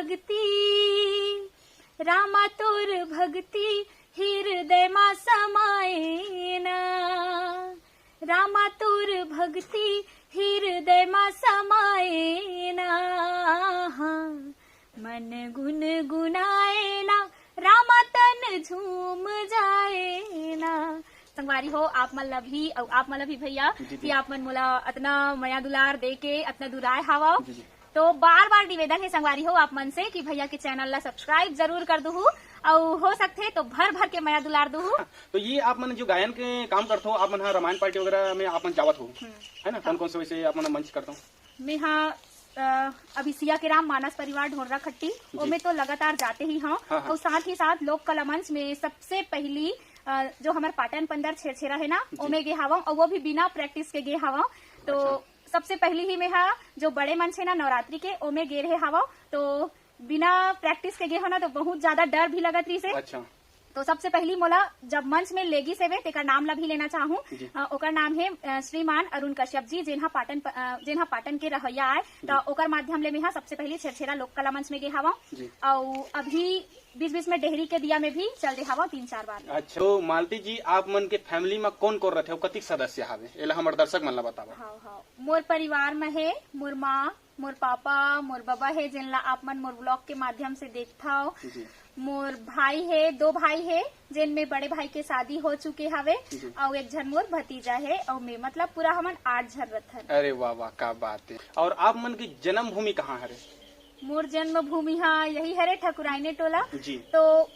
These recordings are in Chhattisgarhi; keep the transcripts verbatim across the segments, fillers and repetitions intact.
भक्ति, रामा तोर भक्ति हृदय मा समाए ना, रामा तोर भक्ति हृदय मा समाए ना, मन गुनगुनाए ना, रामा तन झूम जाए ना। संगवारी हो, आप मन ला भी, अउ आप मन ला भी भैया, जी, जी। कि आप मन मोला अतना मया दुलार दे के अतना दुराए हावव। जी, जी। तो बार-बार निवेदन हे संगवारी हो आप मन से कि भैया के चैनल ला सब्सक्राइब जरूर कर दुहू, अउ हो सकथे तो भर-भर के मया दुलार दुहू। तो ये आप मन जो गायन के काम करथो, आप मन ह रामायण पार्टी वगैरह में आप मन जावत हो, हम्म। है ना? हाँ। कौन-कौन से वैसे आप मन मंच करथो? मैं हाँ, अ, अभी सिया के राम मानस परिवार ढोंडरा खट्टी, जी। ओमे तो लगातार जाते ही हौं। हाँ, हाँ। अउ साथ ही साथ लोक कला मंच में सबसे पहली, अ, जो हमर पाटन पंदर छेरछेरा हे ना, जी। ओमे गे हावौं, अउ वो भी बिना प्रैक्टिस के गे हावौं। तो अच्छा। सबसे पहली ही मैं हा जो बड़े मंच हे ना नवरात्रि के, ओमे गे रहे हावौं। तो बिना प्रैक्टिस के गे हौं ना, तो बहुत ज्यादा डर भी लगत रहिस हे। अच्छा। तो सबसे पहली मोला जब मंच में लेगिस हेवे, तेकर नाम ला भी लेना चाहूँ। जी। अ, ओकर नाम हे, अ, श्रीमान अरुण कश्यप जी, जेन हा पाटन प-, अ, जेन हा पाटन के रहइया आय, त जी। ओकर माध्यम ले मेहा सबसे पहली छेरछेरा लोक कला मंच में गे हावौं। जी। अउ अभी बीच-बीच में डेहरी के दिया में भी चल दे हावौं तीन चार बार। अच्छा, तो मालती जी, आप मन के फैमिली में कौन-कौन रथे अउ कतिक सदस्य हावे, एला हमर दर्शक मन ला बतावा। हाँ, हाँ। मोर परिवार में हे मोर माँ, मोर पापा, मोर बबा हे, जेन ला आप मन मोर व्लॉग के माध्यम से देखथव। जी। मोर भाई हे, दो भाई हे, जेन में बड़े भाई के शादी हो चुके हवे, जी। अउ एक झन मोर भतीजा हे, अउ मैं, मतलब पूरा हमन आठ झन रथन। अरे वाह वाह, का बात है। और आप मन की जन्मभूमि कहाँ हरे? मोर जन्मभूमि हा यही हरे, ठकुराइने टोला। जी। तो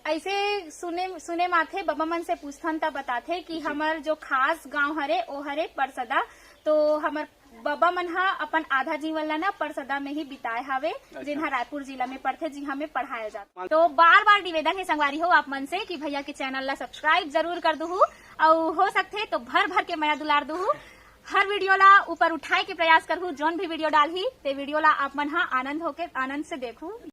ऐसे सुने, सुने माथे, बबा मन से पूछथन त बताथे कि जी। हमर जो खास गांव हरे, ओ हरे परसदा। तो हमर बबा मन हा अपन आधा जीवन ला ना परसदा में ही बिताए हावे, अच्छा। जेन हा रायपुर जिला में पड़थे, जिहां में पढ़ाया जाथे। तो बार-बार निवेदन हे संगवारी हो आप मन से कि भैया के चैनल ला सब्सक्राइब जरूर कर दुहू, अउ हो सकथे तो भर-भर के मया दुलार दुहू। हर वीडियो ला ऊपर उठाए के प्रयास करहू, जोन भी वीडियो डालही, ते वीडियो ला आप मन हा आनंद होके, आनंद से देखहू।